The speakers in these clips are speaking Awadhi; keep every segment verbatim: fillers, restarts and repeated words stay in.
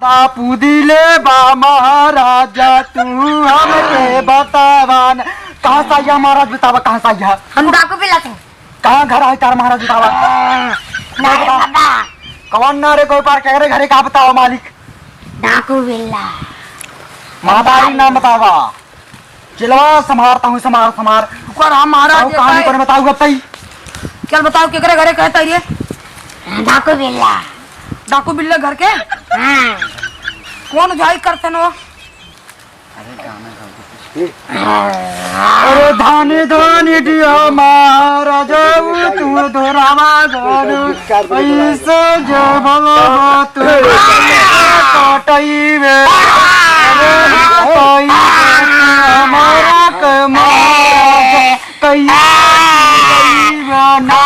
तापू दिले बा महाराजा, तू हमके बतावा न। कहाँ से आइया महाराज, बतावा, कहाँ से आइया? हम डाकू बिल्ला से। कहाँ घर है तार महाराज, बतावा? नारे बाबा। कौन नारे कोई पार, केकरे घरे का बतावा मालिक? डाकू बिल्ला। महतारी नाम बतावा। चलवा, संभार ताहूँ, संभार, संभार। रुको, राम महाराज, ताऊ, ये कहानी का है? पर बताऊ अब तई। चल बताओ, केकरे घरे कहता रे? डाकू बिल्ला। डाकू बिल्ला घर के? हाँ। कौन उझाई करते नो? अरे धानी धानी दिया महाराज, तू धोरावा गन, ऐसे जबल बात कटई में। अरे कटई में हमारा के महाराज, कई, कई बना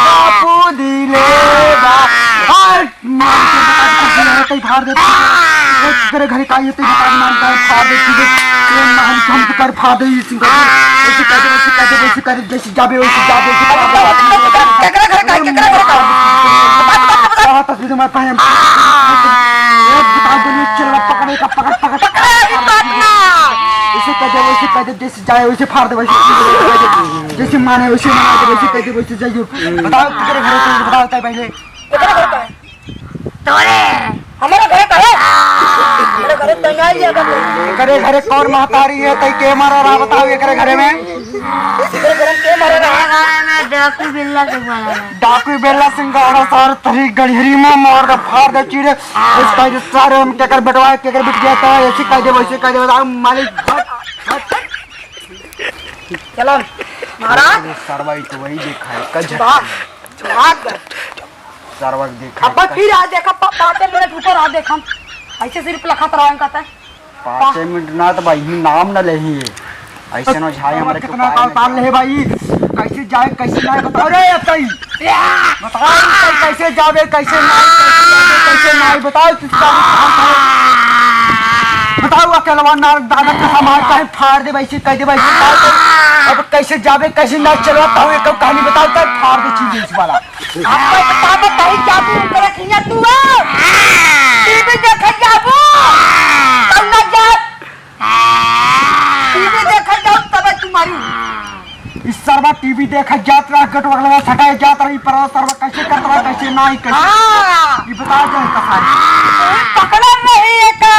बापू दिले बा। हर मार के बता दे, कहीं फाड़ दे। तेरे घरे का ये तेरे का मान का फाड़ दे, सीधे। तेरे महल हम तो कर फाड़ दे, इसी का। ऐसे कर दे, वैसे कर दे, वैसे कर दे, जैसे जाबे, वैसे जाबे, वैसे जाबे। केकरा घर का, केकरा घर का? कहाँ तस्वीर में पाए हम? एक बता दो, चल, पकड़े का, पकड़, पकड़। पकड़े की बात ना। ऐसे कर दे, वैसे कर दे, जैसे जाए, वैसे फाड़ दे, वैसे। जैसे माने, वैसे मना दे, वैसे कर दे, वैसे जाइए। बताओ, किधर घर है, तुम बताओ, तय पहले। किधर घर का है? तोरे। हमारा घर का है? हमारे घर में टंगा लिया था। एकरे घरे कौन महतारी है, तई के मारा रहा, बताओ, एकरे घरे में? एकरे घरे में के मारा रहा? हमारे घर में डाकू बिल्ला से मारा रहा। डाकू बिल्ला सिंह का सार तरी गड़िहरी में मार दे, फाड़ दे, चीरे। इस कह दे सारे हम केकर बेटवा, केकर बिटिया का, ऐसे कह दे, वैसे कह दे, बताओ, मालिक। चलो, महाराज। सरवा, ई तो वही देखा है, कज। वाह, वाह। सरवा के देखा है, अब कज। फिर आ देखा, पा-, पाँचे मिनट रुको, आ देखा। ऐसे सिर्फ लखत रहा कहता है। पाँचे मिनट ना तो भाई, नाम न लेही है। ऐसे न झाई हमारे कितना का उतार ले भाई, कैसे जाए, कैसे ना बताओ रे, अब तई। बताओ, कैसे जाबे, कैसे नाई, कैसे जाबे, कैसे नाई, बताओ, तू क्या बताओ, बताओ, अकेलवा ना दादा के हमार काहे फाड़ दे, वैसे कह दे, वैसे कह दे। अब कैसे जाबे, कैसे ना चलवा, कहूँ एक कहानी बताओ, तब फाड़ दे चीज इस वाला। अब बताओ, बताई जाबू, करे खिया तू, आ? टीवी देखे जाबू, तब ना जा। टीवी देखे जाओ, तब तुम्हारी। ई सरवा टीवी देखे जात रहा, गटवा लगा सटाए जात रहा, ई परवा सरवा कैसे करत रहा, कैसे नाई, कैसे। हाँ। ई बता दे, कसाई। पकड़ा नहीं एका।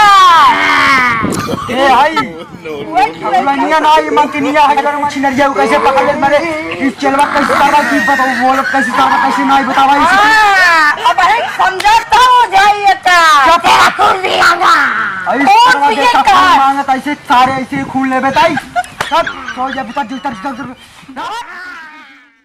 ए, हाई। दुल्हनिया ना, ई मंगनिया है, जरा मछली नरिया, उ कैसे पकड़ ले, मरे। ई चेलवा कैसे सरवा की बताओ, बोलो, कैसे सरवा, कैसे नाई बतावा, इसे। हाँ, अब है समझा तो हो जाई एका। चुप। क्या कर दिया ना? ऐसे कौन सरवा सी देखा, एका? खून मांगत, ऐसे सारे ऐसे खून लेबे ताई। सब सो जा, भीतर, भीतर, भीतर, भीतर।